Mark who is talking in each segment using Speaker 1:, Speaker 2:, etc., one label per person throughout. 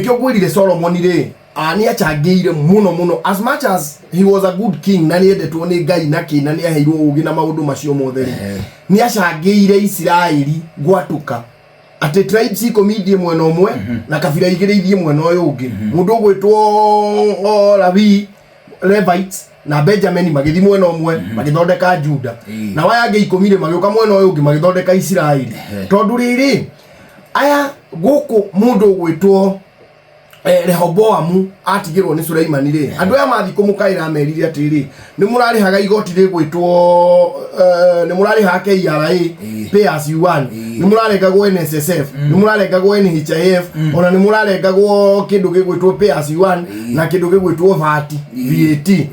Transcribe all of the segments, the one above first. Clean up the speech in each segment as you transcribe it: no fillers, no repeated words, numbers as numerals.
Speaker 1: Nĩkĩo ngwĩrire Solomon rĩ, nĩ achangĩire mũno mũno, as much as he was a good king na nĩ endetwo nĩ Ngai na kĩ na nĩ aheirwo ũũgĩ na maũndũ macio mothe rĩ, nĩ acangĩire Isiraeli gwatũka atĩ tribes 10 ithiĩ mwena ũmwe na kabira 2 ithiĩ mwena ũyũ ũngĩ. Mũndũ ũgwĩtwo Lawi, Levites na Benjamin magĩthiĩ mwena ũmwe magĩthondeka Juda, na aya angĩ 10 rĩ magĩũka mwena ũyũ ũngĩ magĩthondeka Isiraeli. Tondũ rĩrĩ aya gũkũ mũndũ ũgwĩtwo Rehoboamu atigĩrwo nĩ Suleimani rĩ, andũ aya mathiĩ kũmũkaĩra amerire atĩrĩ, nĩ mũrarĩhaga igoti rĩgwĩtwo nĩ mũrarĩhaga KRA, pay as you earn, nĩ mũrarengagwo NSSF, nĩ mũrarengagwo NHIF, ona nĩ mũrarengagwo kĩndũ gĩgwĩtwo pay as you earn na kĩndũ gĩgwĩtwo VAT, VAT.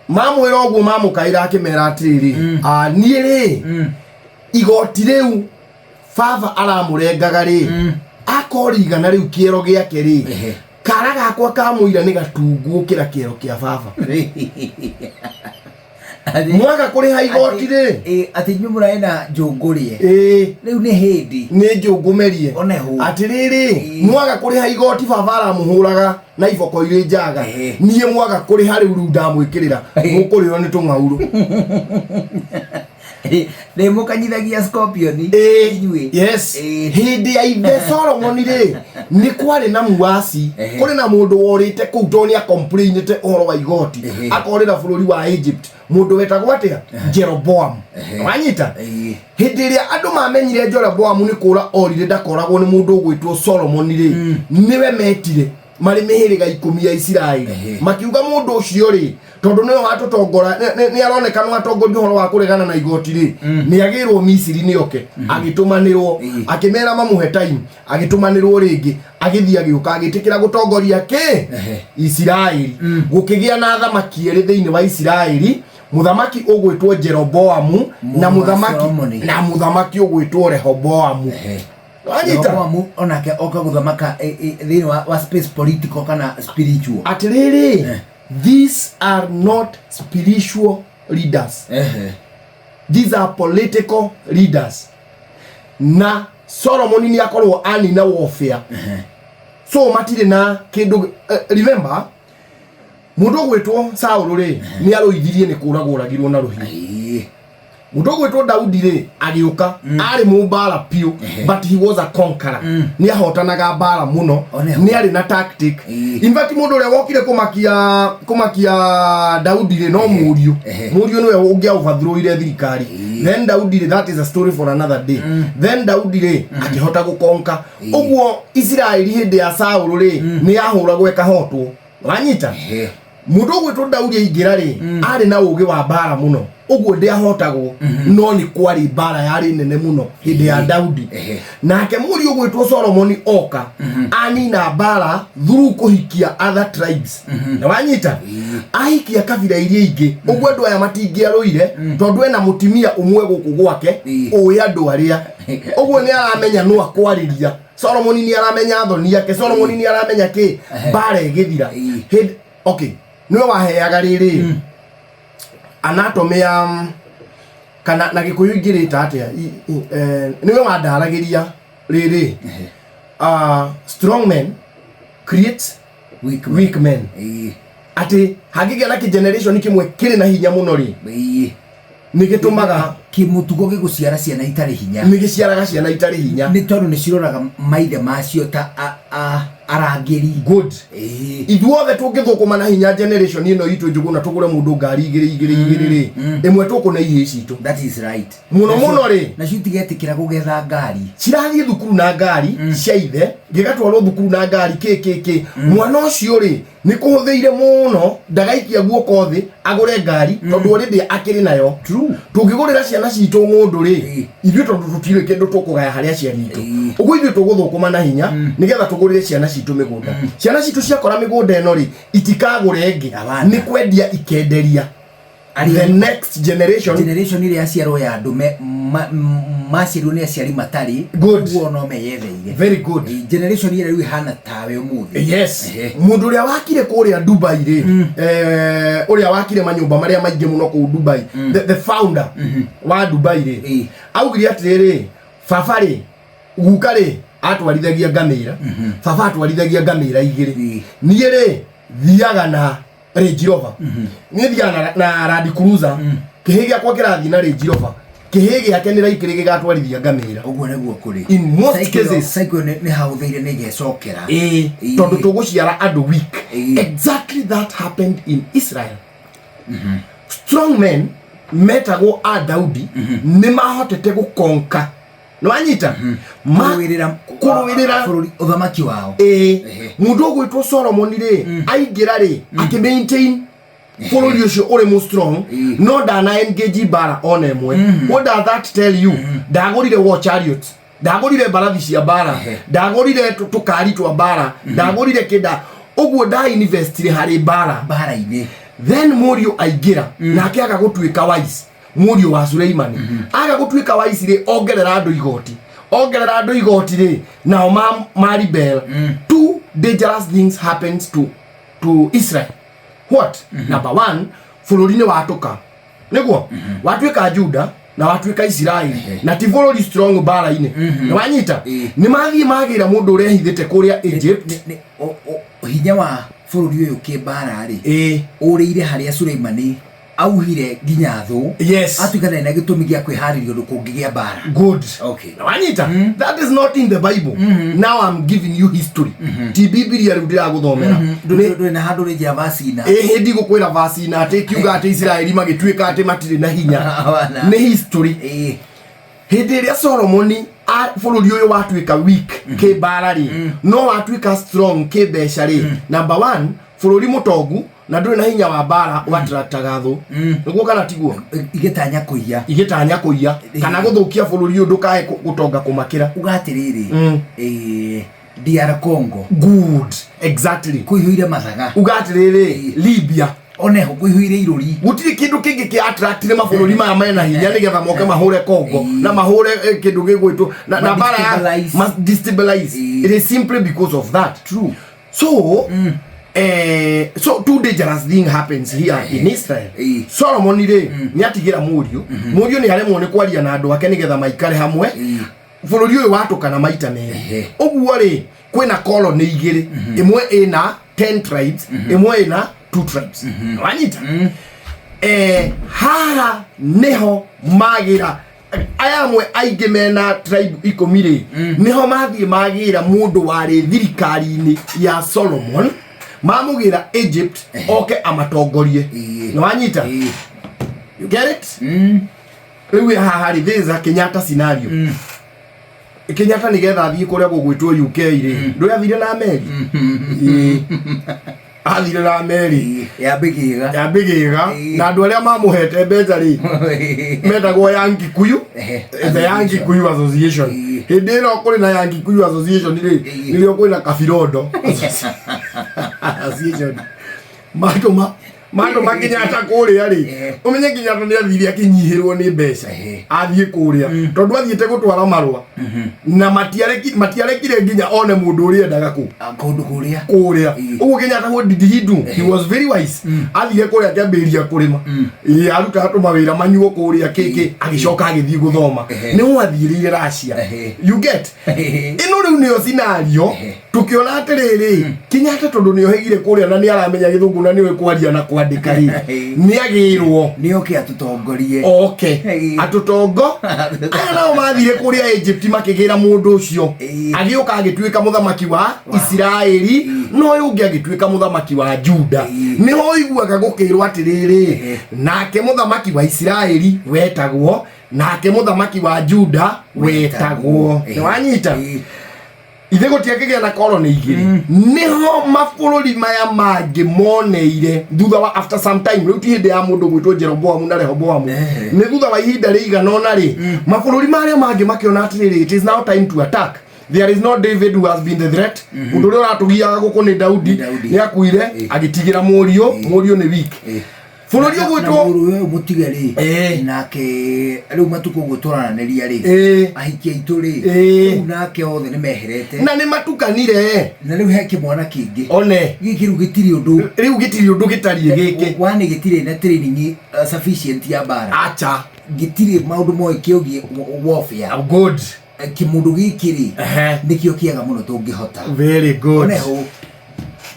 Speaker 1: Mamwĩra ũguo, mamũkaĩra akĩmera atĩrĩrĩ, "Ah, niĩ rĩ, igoti rĩu baba aramũrengaga rĩ, akorigana igana rĩu kĩero gĩake rĩ, kara gakwa ka mũira nĩ gatungu gũkĩra kĩero kĩa baba. Mwaga kũrĩha igoti rĩ."
Speaker 2: Atĩ inyuĩ mũrarĩ na njũngũrĩe.
Speaker 1: Ĩĩ.
Speaker 2: Rĩu nĩ hĩndĩ.
Speaker 1: Nĩ njũngũmerie.
Speaker 2: One hũ.
Speaker 1: Atĩrĩrĩ, mwaga kũrĩha igoti baba aramũhũraga na iboko irĩ njaga. Niĩ mwaga kũrĩha rĩu ndamwĩkĩrĩra mũkũrĩo nĩ tũng'aurũ.
Speaker 2: Nĩ mũkanyithagia scorpion.
Speaker 1: Ĩĩ.
Speaker 2: Inyuĩ.
Speaker 1: Yes. Hĩndĩ ya ithe Solomon rĩ, nĩ kwarĩ na muasi. Kũrĩ na mũndũ worĩte kũu tondũ nĩ acomplainĩte ũhoro wa igoti, akorĩra bũrũri wa Egypt, mũndũ wetagwo atĩa? Jeroboam. Wanyita? Hĩndĩ ĩrĩa andũ mamenyire Jeroboam nĩ kũra orire ndakoragwo nĩ mũndũ ũgwĩtwo Solomon rĩ, nĩwe metire marĩ mĩhĩrĩga 10 ya Isiraeli. Makiuga mũndũ ũcio rĩ, tondũ nĩwe watũtongora, nĩ aroneka nĩ watongoria ũhoro wa kũregana na igoti rĩ, nĩ agĩrwo Misiri nĩ oke. Agĩtũmanĩrwo, akĩmera mamũhe time, agĩtũmanĩrwo rĩngĩ, agĩthiĩ, agĩũka, agĩtĩkĩra gũtongoria kĩ? Isiraeli. Gũkĩgĩa na athamaki erĩ thĩinĩ wa Isiraeli, mũthamaki ũgwĩtwo Jeroboamu na
Speaker 2: Mũrũ wa
Speaker 1: mũthamaki
Speaker 2: Solomoni.
Speaker 1: na mũthamaki ũgwĩtwo Rehoboamu. Wanyita?
Speaker 2: Rehoboamu onake oka gũthamaka thĩinĩ wa space political kana spiritual.
Speaker 1: Atĩrĩrĩ, these are not spiritual leaders, these are political leaders. Na Solomon nĩ akorwo anina warfare, so matirĩ na kĩndũ. Remember mũndũ ũgwĩtwo Saũlũ rĩ, nĩ arũithirie nĩ kũragwo oragirwo na rũhiũ. Mũndũ ũgwĩtwo Daudi rĩ, agĩũka arĩ mũmbara piũ, but he was a conqueror. Nĩ ahotanaga mbara mũno.
Speaker 2: Oneho.
Speaker 1: Nĩ arĩ na tactic. In fact, mũndũ ũrĩa wokire kũmakia Daudi rĩ, no mũriũ. Mũriũ nĩwe ũngĩa overthrowire thirikari. Then Daudi rĩ, that is a story for another day. Then Daudi rĩ, akĩhota gũkonka ũguo Isiraeli. Hĩndĩ ya Saũlũ rĩ, nĩ yahũragwo ĩkahotwo. Wanyita? Mũndũ ũgwĩtwo Daudi aingĩra rĩ, arĩ na ũgĩ wa mbara mũno, ũguo ndĩahotagwo, no nĩ kwarĩ mbara yarĩ nene mũno hĩndĩ ya Daudi. Nake mũriũ ũgwĩtwo Solomoni oka anina mbara through kũhikia other tribes. Na wanyita? Ahikia kabira iria ingĩ, ũguo andũ aya matingĩarũire tondũ ena mũtimia ũmwe gũkũ gwake ũĩ andũ arĩa ũguo nĩ aramenya no akwarĩria. Solomoni nĩ aramenya thoni yake, Solomoni nĩ aramenya kĩ mbara ĩgĩthira. Hĩndĩ, okay, nĩwe waheaga rĩrĩ anatomy ya kana na Gĩkũyũ ingĩrĩta atĩa? Nĩwe wandaragĩria rĩrĩ, strong men create
Speaker 2: weak
Speaker 1: weak men. Atĩ hangĩgĩa na kĩ-generation kĩmwe kĩrĩ na hinya mũno rĩ, nĩ gĩtũmaga
Speaker 2: kĩmũtugo gĩgũciara ciana itarĩ hinya.
Speaker 1: Nĩ gĩciaraga ciana itarĩ hinya.
Speaker 2: Nĩ tondũ nĩ ciroraga maithe macio ta arangĩri.
Speaker 1: Good. Ithuothe tũngĩthũkũma na hinya, generation ĩno itũ Njũgũna, tũgũre mũndũ ngari igĩrĩ igĩrĩ igĩrĩ rĩ, ĩmwe tũkũne ihĩĩ citũ.
Speaker 2: That is right.
Speaker 1: Mũno mũno rĩ.
Speaker 2: Nacio itigetĩkĩra gũgetha ngari.
Speaker 1: Cirathiĩ thukuru na ngari cia ithe, gĩgatwarwo thukuru na ngari kĩ kĩ kĩ. Mwana ũcio rĩ, nĩ kũhũthĩire mũno ndagaikia guoko thĩ agũre ngari tondũ already akĩrĩ nayo. Tũngĩgũrĩra ciana citũ ng'ũndũ rĩ, ithuĩ tondũ tũtirĩ kĩndũ tũkũgaya harĩ aciari itũ, ũguo ithuĩ tũgũthũkũma na hinya nĩgetha tũgũrĩre ciana citũ mĩgũnda. Ciana citũ ciakora mĩgũnda ĩno rĩ, itikagũre ĩngĩ.
Speaker 2: Hapana.
Speaker 1: Nĩ kwendia ikenderia the next generation.
Speaker 2: Generation ĩrĩa yaciarwo ya andũ maciarirwo nĩ aciari matarĩ.
Speaker 1: Good.
Speaker 2: Ũguo no meyetheire.
Speaker 1: Very good.
Speaker 2: Generation ĩrĩa rĩu ĩhana tawe ũmũthĩ.
Speaker 1: Yes. Mũndũ ũrĩa wakire kũrĩa Dubai rĩ, ũrĩa wakire manyũmba marĩa maingĩ mũno kũu Dubai, the founder wa Dubai rĩ, augire atĩrĩrĩ, baba rĩ, guka rĩ, Atwarithagia ngamĩra, baba atwarithagia ngamĩra igĩrĩ.
Speaker 2: Ĩĩ.
Speaker 1: Niĩ rĩ, thiaga na Range Rover, niĩ thiaga na Land Cruiser. Kĩhĩ gĩakwa kĩrathiĩ na Range Rover, kĩhĩ gĩake nĩ raikĩrĩ gĩgatwarithia ngamĩra.
Speaker 2: Ũguo nĩguo kũrĩ.
Speaker 1: In most
Speaker 2: Cycle ĩyo-
Speaker 1: cases.
Speaker 2: Cycle ĩyo nĩ hahũthĩire, nĩ ĩgecokera.
Speaker 1: Ĩĩ,
Speaker 2: Ĩĩ.
Speaker 1: tondũ tũgũciara andũ weak.
Speaker 2: Ĩĩ.
Speaker 1: Exactly that happened in Israel. Strong men metagwo a Daudi nĩ mahotete gũkonka, nĩ wanyita?
Speaker 2: Kũrũĩrĩra.
Speaker 1: Kũrũĩrĩra.
Speaker 2: Bũrũri, ũthamaki wao.
Speaker 1: Ĩĩ.
Speaker 2: Ehe.
Speaker 1: Mũndũ ũgwĩtwo Solomon rĩ, aingĩra rĩ, akĩ maintain bũrũri ũcio ũrĩ mu strong.
Speaker 2: Ĩĩ.
Speaker 1: No ndana engage mbara ona ĩmwe. What does that tell you? Ndagũrire war chariots, ndagũrire mbarathi cia mbara,
Speaker 2: Ehe.
Speaker 1: ndagũrire tũkari twa mbara, ndagũrire kĩnda ũguo, ndainvestire harĩ mbara.
Speaker 2: Mbara-inĩ.
Speaker 1: Then mũriũ aingĩra, nake aga gũtuĩka wise. Mũriũ wa Suleimani aga gũtuĩka wise rĩ, ongerera andũ igoti, ongerera andũ igoti rĩ, nao ma rebel. Two dangerous things happens to Israel. What? Number one, bũrũri nĩ watũka, nĩguo watuĩka Juda na watuĩka Isiraeli, na ti bũrũri strong mbara-inĩ, nĩ wanyita?
Speaker 2: Ĩĩ.
Speaker 1: Nĩ mathiĩ magĩra mũndũ ũrehithĩte kũrĩa Egypt.
Speaker 2: Hinya wa bũrũri ũyũ kĩmbara rĩ,
Speaker 1: Ĩĩ.
Speaker 2: ũrĩire harĩa Suleimani auhire nginya thũ atuĩka ndarĩ na gĩtũmi gĩa kwĩharĩria ũndũ kũngĩgĩa mbara.
Speaker 1: Good.
Speaker 2: Okay.
Speaker 1: Na wanyita, that is not in the Bible. Now I'm giving you history, ti Bibilia rĩu ndĩragũthomera.
Speaker 2: Ndũrĩ na handũ rĩnjĩra vacina.
Speaker 1: Ĩhĩ, ndigũkwĩra vacina atĩ kiuga atĩ Isiraeli magĩtuĩka atĩ matirĩ na hinya.
Speaker 2: Wana.
Speaker 1: Nĩ history. Hĩndĩ ĩrĩa Solomoni bũrũri ũyũ watuĩka weak kĩmbara rĩ, no watuĩka strong kĩmbeca rĩ, number one, bũrũri mũtongu na ndũrĩ na hinya wa mbara ũattractaga thũ, nĩguo kana tiguo?
Speaker 2: Igĩtanya kũiya.
Speaker 1: Igĩtanya kũiya kana gũthũkia bũrũri ũyũ ndũkae gũtonga kũmakĩra.
Speaker 2: Uga atĩrĩrĩ, DR Congo.
Speaker 1: Good, exactly.
Speaker 2: Kũihũire mathaga.
Speaker 1: Uga atĩrĩrĩ, Libya.
Speaker 2: Oneho kũihũire irũri.
Speaker 1: Gũtirĩ kĩndũ kĩngĩ kĩa attractire mabũrũri maya mena hinya nĩgetha moke mahũre Congo na mahũre kĩndũ gĩgwĩtwo na mbara ya
Speaker 2: Ma-destabilize.
Speaker 1: Destabilize. It is simply because of that.
Speaker 2: True.
Speaker 1: So two dangerous thing happens here in Israel. Solomon rĩ, nĩ atigĩra mũriũ. Mũriũ nĩ aremwo nĩ kwaria na andũ ake nĩgetha maikare hamwe. Bũrũri ũyũ watũkana maita merĩ. Ũguo rĩ, kwĩna colony igĩrĩ, ĩmwe ĩna 10 tribes, ĩmwe ĩna 2 tribes. Wanyita? Haha nĩho magĩra aya amwe aingĩ mena tribe 10 rĩ, nĩho mathiĩ magĩra mũndũ warĩ thirikari-inĩ ya Solomon, mamũgĩra Egypt oke amatongorie. Nĩ wanyita? You get it? Rĩu haha rĩ, this is a Kenyatta scenario. Kenyatta nĩgetha athiĩ kũrĩa gũgwĩtwo UK rĩ, ndũrĩ athire na meri? Ĩĩ. Athire na meri.
Speaker 2: Ya mbĩgĩga.
Speaker 1: Ya mbĩgĩga. Na andũ arĩa mamũhete mbeca rĩ, metagwo Young Kikuyu. The Young Kikuyu Association. Hĩndĩ ĩno kũrĩ na Young Kikuyu Association rĩ, nĩrĩo kwĩna Kabirondo Association. Matũma Kenyatta kũrĩa rĩ, ũmenye Kenyatta nĩ athire akĩnyihĩrwo nĩ mbeca. Athiĩ kũrĩa tondũ athiĩte gũtwara marũa na matiarekire nginya one mũndũ ũrĩa endaga kũ
Speaker 2: Kũndũ kũrĩa.
Speaker 1: Kũrĩa. Ũguo Kenyatta, what did he do? He was very wise. Athire kũrĩa akĩambĩrĩria kũrĩma. Ĩĩ, aruta tũmawĩra manyuo kũrĩa kĩkĩ, agĩcoka agĩthiĩ gũthoma. Nĩho athiĩrĩire Russia. You get? Ĩno rĩu nĩyo scenario. Tũkĩona atĩrĩrĩ, Kenyatta tondũ nĩ ohĩgire kũrĩa na nĩ aramenya gĩthũngũ na nĩoĩ kwaria na kwandĩka rĩ, nĩ agĩrwo
Speaker 2: nĩ oke atũtongorie.
Speaker 1: Oke atũtongo. Aya nao mathire kũrĩa Egypt makĩgĩra mũndũ ũcio. Agĩũka agĩtuĩka mũthamaki wa Isiraeli, no ũyũ ũngĩ agĩtuĩka mũthamaki wa Juda. Nĩho ũiguaga gũkĩrwo atĩrĩrĩ, nake mũthamaki wa Isiraeli wetagwo, nake mũthamaki wa Juda wetagwo. Nĩ wanyita? Ithe gũtiakĩgĩa na koloni igĩrĩ. Nĩho mabũrũri maya mangĩ moneire thutha wa, after some time, rĩu ti hĩndĩ ya mũndũ gwĩtwo Jeroboamu na Rehoboamu, nĩ thutha wa ihinda rĩigana ũna rĩ, mabũrũri marĩa mangĩ makĩona atĩrĩrĩ, it is now time to attack. There is no David who has been the threat. Ũndũ ũrĩa ũratũgiaga gũkũ nĩ Daudi.
Speaker 2: Nĩ Daudi.
Speaker 1: Nĩ akuire, agĩtigĩra mũriũ. Mũriũ nĩ weak. Bũrũri
Speaker 2: Na
Speaker 1: ũgwĩtwo
Speaker 2: mũrũ ũyũ mũtige rĩ, nake rĩu matukũ ũguo tũrananĩria rĩ, ahiki aitũ rĩ, rĩu nake othe nĩ meherete.
Speaker 1: Na nĩ matukanire.
Speaker 2: Na rĩu he kĩmwana kĩngĩ.
Speaker 1: One.
Speaker 2: Gĩkĩ rĩu gĩtirĩ ũndũ.
Speaker 1: Rĩu gĩtirĩ ũndũ gĩtariĩ gĩkĩ.
Speaker 2: Wani gĩtirĩ na training sufficient ya mbara.
Speaker 1: Acha.
Speaker 2: Gĩtirĩ maũndũ moĩ kĩogie warfare.
Speaker 1: Good.
Speaker 2: Kĩmũndũ gĩkĩ rĩ,
Speaker 1: Ehe.
Speaker 2: nĩkĩo kĩega mũno tũngĩhota.
Speaker 1: Very good.
Speaker 2: Oneho.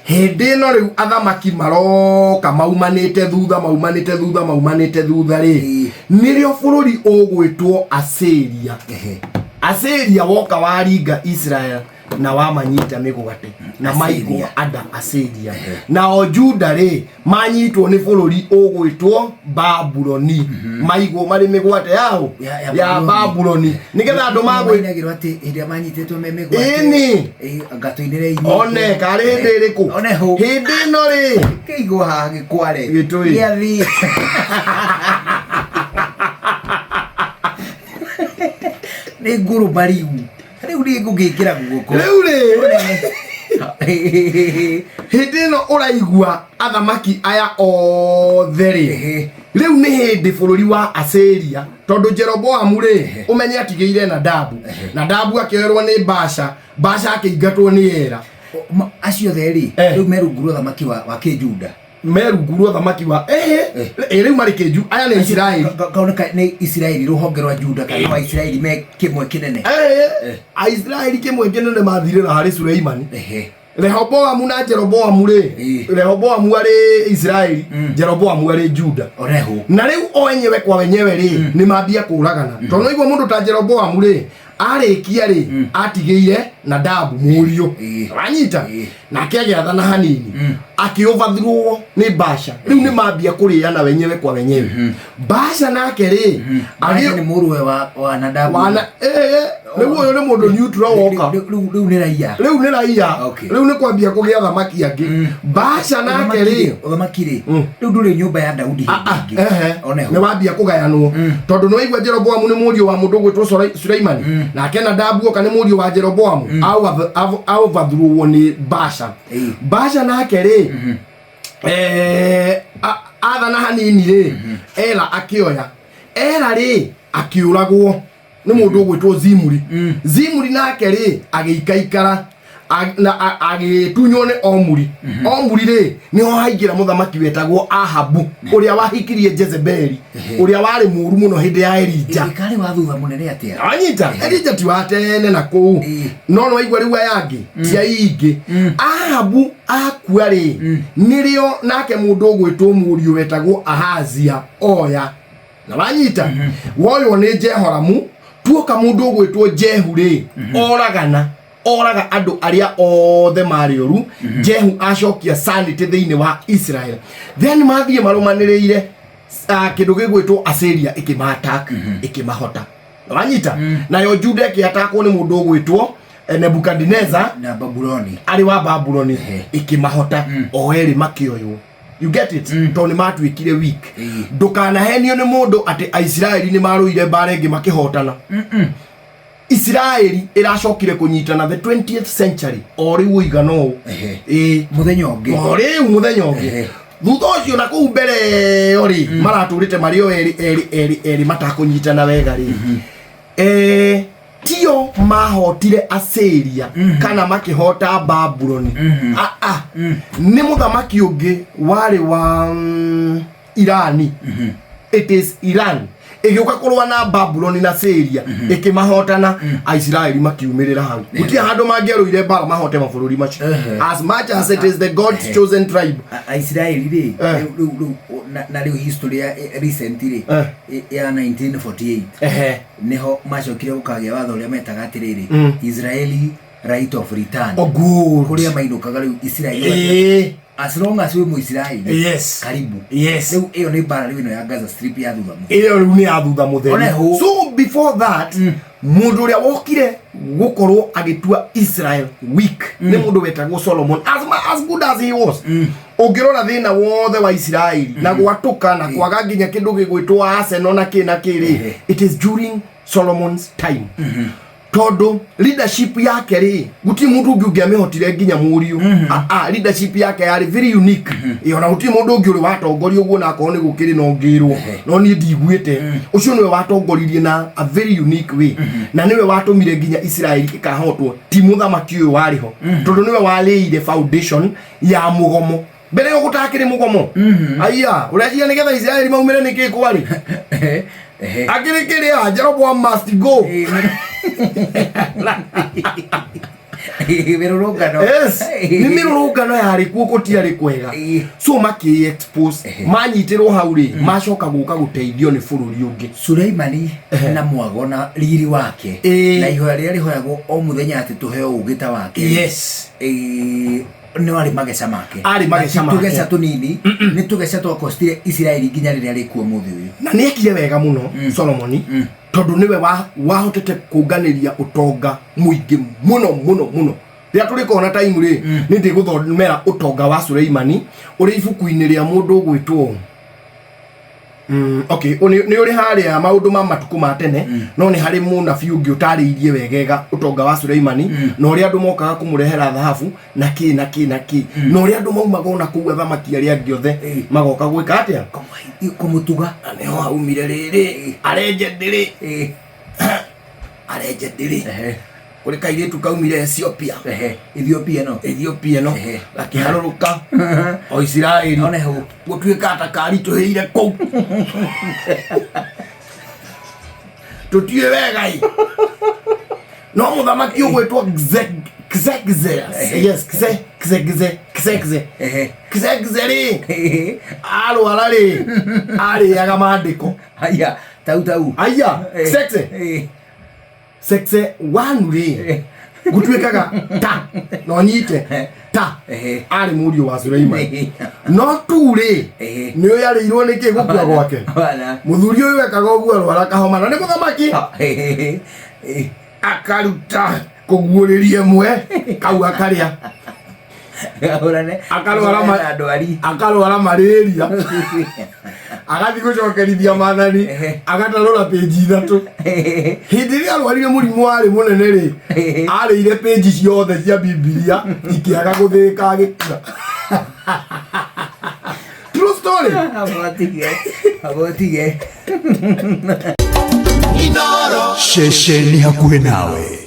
Speaker 1: Hĩndĩ ĩno rĩu athamaki maroka maumanĩte thutha, maumanĩte thutha, maumanĩte thutha rĩ, nĩrĩo bũrũri ũgwĩtwo Asiria. Asiria woka waringa Israel na wamanyita mĩgwate na maigwo anda Asiria. Nao Juda rĩ, manyitwo nĩ bũrũri ũgwĩtwo Babuloni, maigwo marĩ mĩgwate yao
Speaker 2: Ya
Speaker 1: ya
Speaker 2: Babuloni.
Speaker 1: Babuloni, nĩgetha andũ magwĩ
Speaker 2: Mainagĩrwo atĩ hĩndĩ ĩrĩa manyitĩtwo me mĩgwate,
Speaker 1: Ĩni.
Speaker 2: Ngatũinĩre inyuĩ.
Speaker 1: One karĩ hĩndĩ ĩrĩkũ?
Speaker 2: Oneho.
Speaker 1: Hĩndĩ ĩno rĩ,
Speaker 2: Kĩigwo haha gĩkware.
Speaker 1: Gĩtũĩ.
Speaker 2: Gĩathi. Nĩ ngũrũma rĩu. Rĩu nĩ ngũgĩkĩra guoko.
Speaker 1: Rĩu rĩ, hĩndĩ ĩno ũraigua athamaki aya othe rĩ, rĩu nĩ hĩndĩ bũrũri wa Asiria, tondũ Jeroboamu rĩ, ũmenye atigĩire Nadabu, Nadabu akĩoerwo nĩ Basha, Basha akĩingatwo nĩ Era.
Speaker 2: Acio othe rĩ, rĩu me rungu rwa ũthamaki wa kĩjuda.
Speaker 1: Me rungu rwa ũthamaki wa rĩu marĩ kĩnju, aya nĩ Isiraeli.
Speaker 2: Kaoneka nĩ Isiraeli rũhonge rwa Juda kana wa Isiraeli me kĩmwe kĩnene.
Speaker 1: Aisiraeli kĩmwe kĩnene mathirĩra harĩ Suleimani. Rehoboamu na Jeroboamu rĩ, Rehoboamu arĩ Isiraeli, Jeroboamu arĩ Juda.
Speaker 2: Oneho.
Speaker 1: Na rĩu o enyewe kwa wenyewe rĩ, nĩ mambia kũragana, tondũ naigua mũndũ ta Jeroboamu rĩ, arĩkia rĩ, atigĩire Nadabu mũriũ. Wanyita? Nake agĩathana hanini, akĩũvathirwo nĩ Basha. Rĩu nĩ mambia kũrĩana wenyewe kwa wenyewe. Basha nake rĩ,
Speaker 2: Basha nĩ mũrũwe wa Nadabu.
Speaker 1: Wana rĩu ũyũ nĩ mũndũ neutral woka.
Speaker 2: Rĩu nĩ raia.
Speaker 1: Rĩu nĩ raia.
Speaker 2: Okay.
Speaker 1: Rĩu nĩ kwambia kũgĩa thamaki angĩ. Basha nake rĩ,
Speaker 2: Ũthamaki rĩ, rĩu ndũrĩ nyũmba ya Daudi hĩndĩ ĩngĩ. Oneho.
Speaker 1: Nĩ wambia kũgayanwo, tondũ nĩ waigua Jeroboamu nĩ mũriũ wa mũndũ ũgwĩtwo Suleimani, nake Nadabu oka nĩ mũriũ wa Jeroboamu, aũvathurwo nĩ Basha. Basha nake rĩ, athana hanini rĩ, Ela akĩoya. Ela rĩ, akĩũragwo nĩ mũndũ ũgwĩtwo Zimuri. Zimuri nake rĩ, agĩikaikara na agĩtunywo nĩ Omuri. Omuri rĩ, nĩho haingĩra mũthamaki wetagwo Ahabu, ũrĩa wahikirie Jezebeli, ũrĩa warĩ mũũru mũno hĩndĩ ya Elija.
Speaker 2: Karĩ wa thutha mũnene atĩa?
Speaker 1: Anyita Elija ti wa tene na kũu, no nĩ waigua rĩu aya angĩ ti aingĩ. Ahabu akua rĩ, nĩrĩo nake mũndũ ũgwĩtwo mũriũ wetagwo Ahazia oya. Na wanyita woywo nĩ Jehoramu. Tuoka mũndũ ũgwĩtwo Jehu rĩ, oragana oraga andũ arĩa othe marĩ ũru. Jehu acokia sanity thĩinĩ wa Israel. Then mathiĩ marũmanĩrĩire, kĩndũ gĩgwĩtwo Asiria ĩkĩmatak, ĩkĩmahota. Wanyita? Nayo Juda ĩkĩatakwo nĩ mũndũ ũgwĩtwo Nebukadnezar
Speaker 2: na Babuloni.
Speaker 1: Arĩ wa Babuloni, ĩkĩmahota o erĩ makĩoywo. You get it? Tondũ nĩ matuĩkire weak. Ndũkanahenio nĩ mũndũ atĩ Aisiraeli nĩ marũire mbara ĩngĩ makĩhotana. Isiraeli ĩracokire kũnyitana the 20th century, o rĩu ũigana ũũ.
Speaker 2: Mũthenya ũngĩ.
Speaker 1: O rĩu mũthenya ũngĩ. Thutha ũcio na kũu mbere ĩyo rĩ, maratũrĩte marĩ o erĩ erĩ erĩ erĩ matakũnyitana wega rĩ, tio mahotire Asiria kana makĩhota Babuloni. Ah, ah. Nĩ mũthamaki ũngĩ warĩ wa Irani. It is Iran ĩgĩũka kũrũa na Babuloni na Syria, ĩkĩmahotana. Aisiraeli makiumĩrĩra hau. Gũtirĩ handũ mangĩarũire mbara mahote mabũrũri macio, as much as it is the God's chosen tribe.
Speaker 2: Aisiraeli rĩ, rĩu na rĩu history ya recent rĩ, ya 1948, niho macokire gũkagĩa watho ũrĩa metaga atĩrĩrĩ, Israeli right of return.
Speaker 1: Oh, good.
Speaker 2: Kũrĩa mainũkaga rĩu Isiraeli, as long as wĩ Mũisiraeli, karibu. Rĩu ĩyo nĩ mbara rĩu ĩno ya Gaza Strip ya thutha mũno.
Speaker 1: Ĩyo rĩu nĩ ya thutha mũtheri.
Speaker 2: Oneho.
Speaker 1: So before that, mũndũ ũrĩa wokire gũkorwo agĩtua Israel weak nĩ mũndũ wetagwo Solomon. As good as he was, ũngĩrora thĩna wothe wa Isiraeli na gwatũka na kwaga nginya kĩndũ gĩgwĩtwo Arsenal na kĩ na kĩ rĩ, it is during Solomon's time, tondũ leadership yake rĩ, gũtirĩ mũndũ ũngĩ ũngĩamĩhotire nginya mũriũ. Ah, ah, leadership yake yarĩ very unique. Ona gũtirĩ mũndũ ũngĩ ũrĩ watongoria ũguo, na akorwo nĩ gũkĩrĩ no ngĩrwo, no niĩ ndiguĩte. Ũcio nĩwe watongoririe na a very unique way, na nĩwe watũmire nginya Isiraeli ĩkahotwo, ti mũthamaki ũyũ warĩ ho, tondũ nĩwe warĩire foundation ya mũgomo. Mbere yo gũtakĩrĩ mũgomo. Aya ũreciria nĩgetha Isiraeli maumĩre nĩkĩ kwarĩ? Akĩrĩ kĩrĩa Jeroboam must go.
Speaker 2: Mĩrũrũngano.
Speaker 1: Yes, nĩ mĩrũrũngano yarĩ kuo, gũtiarĩ kwega. So makĩ expose, manyitĩrwo hau rĩ, macoka gũka gũteithio nĩ bũrũri ũngĩ.
Speaker 2: Suleimani na mwago na riri wake na ihoya rĩrĩa rĩhoyagwo o mũthenya atĩ tũheo ũgĩ ta wake. Nĩ warĩ mageca make.
Speaker 1: Arĩ mageca
Speaker 2: Na ti make. Tũgeca tũnini, nĩ tũgeca twakostire Isiraeli nginya rĩrĩa rĩkuo mũthĩ ũyũ.
Speaker 1: Na nĩ ekire wega mũno Solomoni, tondũ nĩwe wahotete kũnganĩria ũtonga mũingĩ mũno mũno mũno. Rĩrĩa tũrĩkorwo na time rĩ, nĩ ndĩgũthomera ũtonga wa Suleimani ũrĩ ibuku-inĩ rĩa mũndũ ũgwĩtwo okay, nĩ ũrĩ harĩa maũndũ ma matukũ ma tene, no nĩ harĩ mũnabii ũngĩ ũtarĩirie wegega ũtonga wa Suleimani na ũrĩa andũ mokaga kũmũrehera thahabu na kĩ na kĩ na kĩ, na ũrĩa andũ maumaga ona kũu athamaki arĩa angĩ othe magoka gwĩka atĩa?
Speaker 2: Kũmũtuga.
Speaker 1: Na nĩho haumire rĩrĩ arenjendĩrĩ arenjendĩrĩ kũrĩ kairĩtu kaumire Ethiopia.
Speaker 2: Ethiopia no.
Speaker 1: Ethiopia no. Gakĩharũrũka o Isiraeli.
Speaker 2: One hau.
Speaker 1: Gũtuĩka ta karitũhĩire kũu, tũtiũĩ wega ĩ, no mũthamaki ũgwĩtwo Xerxes, yes, Xerxes, Xerxes. Xerxes rĩ, arwara rĩ, arĩaga mandĩko.
Speaker 2: Haya, tau tau.
Speaker 1: Aya. Xerxes. Xerxes one rĩ, gũtuĩkaga ta no nyite ta arĩ mũriũ wa Suleimani, no tu rĩ, nĩ ũyũ arĩirwo nĩ kĩ gũkua gwake.
Speaker 2: Wala.
Speaker 1: Mũthuri ũyũ ekaga ũguo, arwara kahoma na nĩ mũthamaki, akaruta kũguũrĩria ĩmwe kau akarĩa.
Speaker 2: Ahũrane.
Speaker 1: Akarwara
Speaker 2: Na ndwari.
Speaker 1: Akarwara malaria, agathiĩ gũcokerithia mathani, agatarũra pĩnji 3. Hĩndĩ ĩrĩa arwarire mũrimũ warĩ mũnene rĩ, arĩire pĩnji ciothe cia Bibilia ikĩaga gũthĩĩka, agĩkua. True story.
Speaker 2: Abotige. Abotige.
Speaker 3: Ceceni hakuhĩ nawe.